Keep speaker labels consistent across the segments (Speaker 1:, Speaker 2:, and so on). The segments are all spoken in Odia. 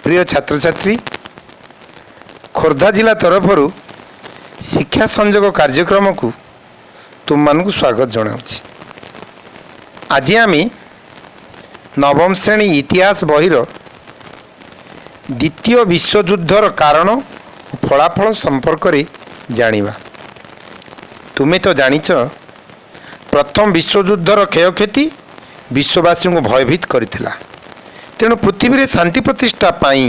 Speaker 1: ପ୍ରିୟ ଛାତ୍ରଛାତ୍ରୀ, ଖୋର୍ଦ୍ଧା ଜିଲ୍ଲା ତରଫରୁ ଶିକ୍ଷା ସଂଯୋଗ କାର୍ଯ୍ୟକ୍ରମକୁ ତୁମମାନଙ୍କୁ ସ୍ୱାଗତ ଜଣାଉଛି। ଆଜି ଆମେ ନବମ ଶ୍ରେଣୀ ଇତିହାସ ବହିର ଦ୍ୱିତୀୟ ବିଶ୍ୱଯୁଦ୍ଧର କାରଣ ଓ ଫଳାଫଳ ସମ୍ପର୍କରେ ଜାଣିବା। ତୁମେ ତ ଜାଣିଛ, ପ୍ରଥମ ବିଶ୍ୱଯୁଦ୍ଧର କ୍ଷୟକ୍ଷତି ବିଶ୍ୱବାସୀଙ୍କୁ ଭୟଭୀତ କରିଥିଲା। ତେଣୁ ପୃଥିବୀରେ ଶାନ୍ତି ପ୍ରତିଷ୍ଠା ପାଇଁ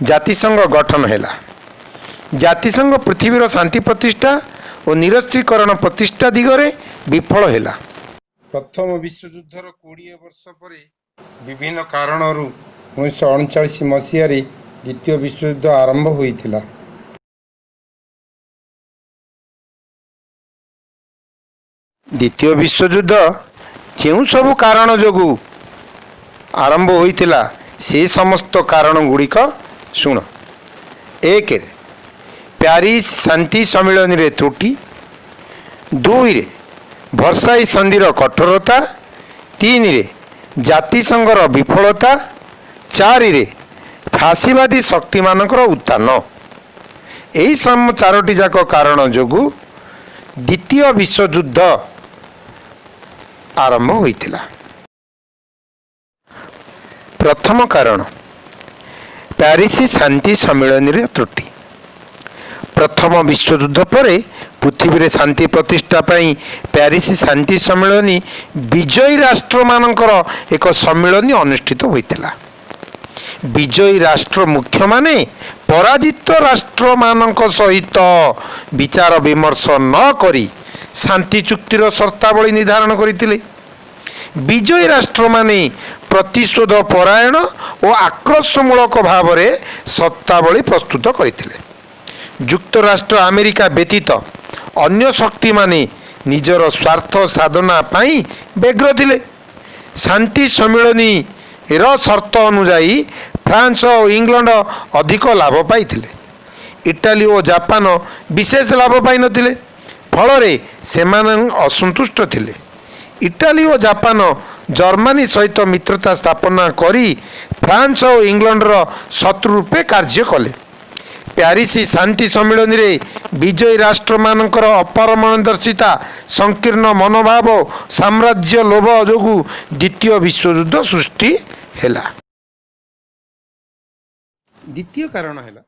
Speaker 1: ଜାତିସଂଘ ଗଠନ ହେଲା। ଜାତିସଂଘ ପୃଥିବୀର ଶାନ୍ତି ପ୍ରତିଷ୍ଠା ଓ ନିରସ୍ତ୍ରୀକରଣ ପ୍ରତିଷ୍ଠା ଦିଗରେ ବିଫଳ ହେଲା। ପ୍ରଥମ ବିଶ୍ୱଯୁଦ୍ଧର 20 ବର୍ଷ ପରେ ବିଭିନ୍ନ କାରଣରୁ 1939 ମସିହାରେ ଦ୍ୱିତୀୟ ବିଶ୍ୱଯୁଦ୍ଧ ଆରମ୍ଭ ହୋଇଥିଲା। ଦ୍ୱିତୀୟ ବିଶ୍ୱଯୁଦ୍ଧ ଯେଉଁ ସବୁ କାରଣ ଯୋଗୁଁ ଆରମ୍ଭ ହୋଇଥିଲା, ସେ ସମସ୍ତ କାରଣ ଗୁଡ଼ିକ ଶୁଣ। ଏକରେ ପ୍ୟାରିସ୍ ଶାନ୍ତି ସମ୍ମିଳନୀରେ ତ୍ରୁଟି, ଦୁଇରେ ଭର୍ସାଇ ସନ୍ଧିର କଠୋରତା, ତିନିରେ ଜାତିସଂଘର ବିଫଳତା, ଚାରିରେ ଫାସିବାଦୀ ଶକ୍ତିମାନଙ୍କର ଉତ୍ଥାନ। ଏହି ଚାରୋଟି ଯାକ କାରଣ ଯୋଗୁଁ ଦ୍ୱିତୀୟ ବିଶ୍ୱଯୁଦ୍ଧ ଆରମ୍ଭ ହୋଇଥିଲା। ପ୍ରଥମ କାରଣ, ପ୍ୟାରିସ୍ ଶାନ୍ତି ସମ୍ମିଳନୀରେ ତ୍ରୁଟି। ପ୍ରଥମ ବିଶ୍ୱଯୁଦ୍ଧ ପରେ ପୃଥିବୀରେ ଶାନ୍ତି ପ୍ରତିଷ୍ଠା ପାଇଁ ପ୍ୟାରିସ୍ ଶାନ୍ତି ସମ୍ମିଳନୀ, ବିଜୟୀ ରାଷ୍ଟ୍ରମାନଙ୍କର ଏକ ସମ୍ମିଳନୀ ଅନୁଷ୍ଠିତ ହୋଇଥିଲା। ବିଜୟୀ ରାଷ୍ଟ୍ର ମୁଖ୍ୟମାନେ ପରାଜିତ ରାଷ୍ଟ୍ରମାନଙ୍କ ସହିତ ବିଚାର ବିମର୍ଶ ନ କରି ଶାନ୍ତି ଚୁକ୍ତିର ସର୍ତ୍ତାବଳୀ ନିର୍ଦ୍ଧାରଣ କରିଥିଲେ। ବିଜୟୀ ରାଷ୍ଟ୍ରମାନେ ପ୍ରତିଶୋଧ ପରାୟଣ ଓ ଆକ୍ରୋଶମୂଳକ ଭାବରେ ସର୍ତ୍ତାବଳୀ ପ୍ରସ୍ତୁତ କରିଥିଲେ। ଯୁକ୍ତରାଷ୍ଟ୍ର ଆମେରିକା ବ୍ୟତୀତ ଅନ୍ୟ ଶକ୍ତିମାନେ ନିଜର ସ୍ୱାର୍ଥ ସାଧନା ପାଇଁ ବ୍ୟଗ୍ର ଥିଲେ। ଶାନ୍ତି ସମ୍ମିଳନୀର ସର୍ତ୍ତ ଅନୁଯାୟୀ ଫ୍ରାନ୍ସ ଓ ଇଂଲଣ୍ଡ ଅଧିକ ଲାଭ ପାଇଥିଲେ। ଇଟାଲୀ ଓ ଜାପାନ ବିଶେଷ ଲାଭ ପାଇନଥିଲେ। ଫଳରେ ସେମାନେ ଅସନ୍ତୁଷ୍ଟ ଥିଲେ। ଇଟାଲୀ ଓ ଜାପାନ ଜର୍ମାନୀ ସହିତ ମିତ୍ରତା ସ୍ଥାପନା କରି ଫ୍ରାନ୍ସ ଓ ଇଂଲଣ୍ଡର ଶତ୍ରୁ ରୂପେ କାର୍ଯ୍ୟ କଲେ। ପ୍ୟାରିସ୍ ଶାନ୍ତି ସମ୍ମିଳନୀରେ ବିଜୟୀ ରାଷ୍ଟ୍ରମାନଙ୍କର ଅପାରଦର୍ଶିତା, ସଂକୀର୍ଣ୍ଣ ମନୋଭାବ, ସାମ୍ରାଜ୍ୟ ଲୋଭ ଯୋଗୁଁ ଦ୍ୱିତୀୟ ବିଶ୍ୱଯୁଦ୍ଧ ସୃଷ୍ଟି ହେଲା। ଦ୍ୱିତୀୟ କାରଣ ହେଲା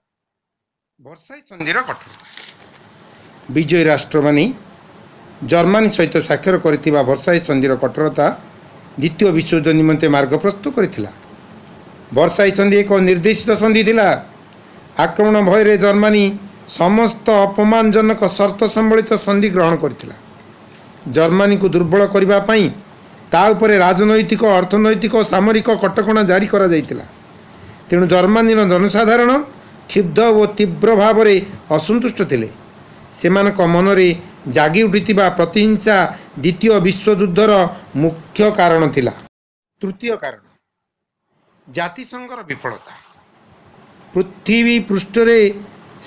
Speaker 1: ଭର୍ସାଇ ସନ୍ଧିର କଠୋରତା। ବିଜୟୀ ରାଷ୍ଟ୍ରମାନେ ଜର୍ମାନୀ ସହିତ ସ୍ୱାକ୍ଷର କରିଥିବା ଭର୍ସାଇ ସନ୍ଧିର କଠୋରତା ଦ୍ୱିତୀୟ ବିଶ୍ୱଯୁଦ୍ଧ ନିମନ୍ତେ ମାର୍ଗ ପ୍ରସ୍ତୁତ କରିଥିଲା। ଭର୍ସାଇ ସନ୍ଧି ଏକ ନିର୍ଦ୍ଦେଶିତ ସନ୍ଧି ଥିଲା। ଆକ୍ରମଣ ଭୟରେ ଜର୍ମାନୀ ସମସ୍ତ ଅପମାନଜନକ ସର୍ତ୍ତ ସମ୍ବଳିତ ସନ୍ଧି ଗ୍ରହଣ କରିଥିଲା। ଜର୍ମାନୀକୁ ଦୁର୍ବଳ କରିବା ପାଇଁ ତା ଉପରେ ରାଜନୈତିକ, ଅର୍ଥନୈତିକ ଓ ସାମରିକ କଟକଣା ଜାରି କରାଯାଇଥିଲା। ତେଣୁ ଜର୍ମାନୀର ଜନସାଧାରଣ କ୍ଷୁବ୍ଧ ଓ ତୀବ୍ର ଭାବରେ ଅସନ୍ତୁଷ୍ଟ ଥିଲେ। ସେମାନଙ୍କ ମନରେ ଜାଗି ଉଠିଥିବା ପ୍ରତିହିଂସା ଦ୍ୱିତୀୟ ବିଶ୍ୱଯୁଦ୍ଧର ମୁଖ୍ୟ କାରଣ ଥିଲା। ତୃତୀୟ କାରଣ, ଜାତିସଂଘର ବିଫଳତା। ପୃଥିବୀ ପୃଷ୍ଠରେ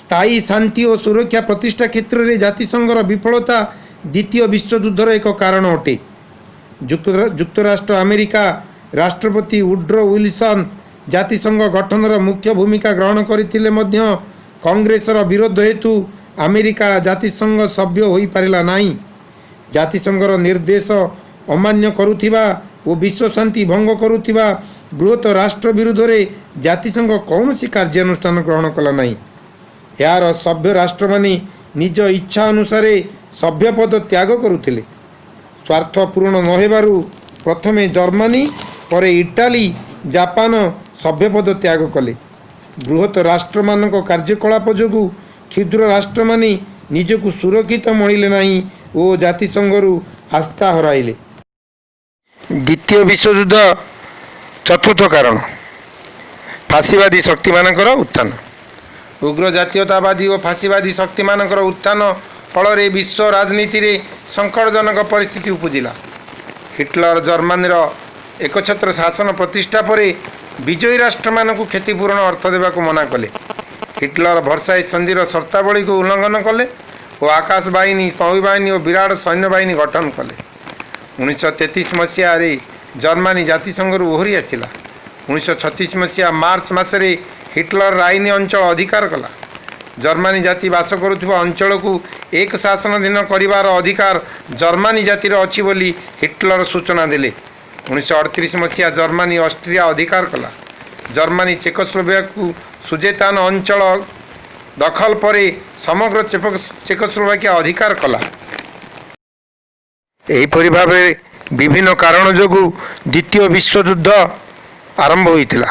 Speaker 1: ସ୍ଥାୟୀ ଶାନ୍ତି ଓ ସୁରକ୍ଷା ପ୍ରତିଷ୍ଠା କ୍ଷେତ୍ରରେ ଜାତିସଂଘର ବିଫଳତା ଦ୍ୱିତୀୟ ବିଶ୍ୱଯୁଦ୍ଧର ଏକ କାରଣ ଅଟେ। ଯୁକ୍ତରାଷ୍ଟ୍ର ଆମେରିକା ରାଷ୍ଟ୍ରପତି ଉଡ୍ରୋ ୱିଲସନ୍ ଜାତିସଂଘ ଗଠନର ମୁଖ୍ୟ ଭୂମିକା ଗ୍ରହଣ କରିଥିଲେ ମଧ୍ୟ କଂଗ୍ରେସର ବିରୋଧ ହେତୁ ଆମେରିକା ଜାତିସଂଘ ସଭ୍ୟ ହୋଇପାରିଲା ନାହିଁ। ଜାତିସଂଘର ନିର୍ଦ୍ଦେଶ ଅମାନ୍ୟ କରୁଥିବା ଓ ବିଶ୍ୱଶାନ୍ତି ଭଙ୍ଗ କରୁଥିବା ବୃହତ ରାଷ୍ଟ୍ର ବିରୁଦ୍ଧରେ ଜାତିସଂଘ କୌଣସି କାର୍ଯ୍ୟାନୁଷ୍ଠାନ ଗ୍ରହଣ କଲା ନାହିଁ। ଏହାର ସଭ୍ୟ ରାଷ୍ଟ୍ରମାନେ ନିଜ ଇଚ୍ଛା ଅନୁସାରେ ସଭ୍ୟପଦ ତ୍ୟାଗ କରୁଥିଲେ। ସ୍ୱାର୍ଥ ପୂରଣ ନ ହେବାରୁ ପ୍ରଥମେ ଜର୍ମାନୀ, ପରେ ଇଟାଲୀ, ଜାପାନ ସଭ୍ୟପଦ ତ୍ୟାଗ କଲେ। ବୃହତ ରାଷ୍ଟ୍ରମାନଙ୍କ କାର୍ଯ୍ୟକଳାପ ଯୋଗୁଁ କ୍ଷୁଦ୍ର ରାଷ୍ଟ୍ରମାନେ ନିଜକୁ ସୁରକ୍ଷିତ ମଣିଲେ ନାହିଁ ଓ ଜାତିସଂଘରୁ ଆସ୍ଥା ହରାଇଲେ। ଦ୍ୱିତୀୟ ବିଶ୍ୱଯୁଦ୍ଧ ଚତୁର୍ଥ କାରଣ, ଫାସିବାଦୀ ଶକ୍ତିମାନଙ୍କର ଉତ୍ଥାନ। ଉଗ୍ର ଜାତୀୟତାବାଦୀ ଓ ଫାସିବାଦୀ ଶକ୍ତିମାନଙ୍କର ଉତ୍ଥାନ ଫଳରେ ବିଶ୍ୱ ରାଜନୀତିରେ ସଙ୍କଟଜନକ ପରିସ୍ଥିତି ଉପୁଜିଲା। ହିଟଲର ଜର୍ମାନୀର ଏକଛତ୍ର ଶାସନ ପ୍ରତିଷ୍ଠା ପରେ ବିଜୟୀ ରାଷ୍ଟ୍ରମାନଙ୍କୁ କ୍ଷତିପୂରଣ ଅର୍ଥ ଦେବାକୁ ମନା କଲେ। ହିଟଲର ଭର୍ସାଇ ସନ୍ଧିର ସର୍ତ୍ତାବଳୀକୁ ଉଲ୍ଲଂଘନ କଲେ ଓ ଆକାଶ ବାହିନୀ, ନୌବାହିନୀ ଓ ବିରାଟ ସୈନ୍ୟବାହିନୀ ଗଠନ କଲେ। 1933 ମସିହାରେ ଜର୍ମାନୀ ଜାତିସଂଘରୁ ଓହରି ଆସିଲା। 1936 ମସିହା ମାର୍ଚ୍ଚ ମାସରେ ହିଟଲର ରାଇନି ଅଞ୍ଚଳ ଅଧିକାର କଲା। ଜର୍ମାନୀ ଜାତି ବାସ କରୁଥିବା ଅଞ୍ଚଳକୁ ଏକ ଶାସନାଧୀନ କରିବାର ଅଧିକାର ଜର୍ମାନୀ ଜାତିର ଅଛି ବୋଲି ହିଟଲର ସୂଚନା ଦେଲେ। 1938 ମସିହା ଜର୍ମାନୀ ଅଷ୍ଟ୍ରିଆ ଅଧିକାର କଲା। ଜର୍ମାନୀ ଚେକୋସ୍ଲୋଭାକିଆକୁ ସୁଦେତେନ୍ ଅଞ୍ଚଳ ଦଖଲ ପରେ ସମଗ୍ର ଚେକୋସ୍ଲୋଭାକିଆ ଅଧିକାର କଲା। ଏହିପରି ଭାବରେ ବିଭିନ୍ନ କାରଣ ଯୋଗୁଁ ଦ୍ୱିତୀୟ ବିଶ୍ୱଯୁଦ୍ଧ ଆରମ୍ଭ ହୋଇଥିଲା।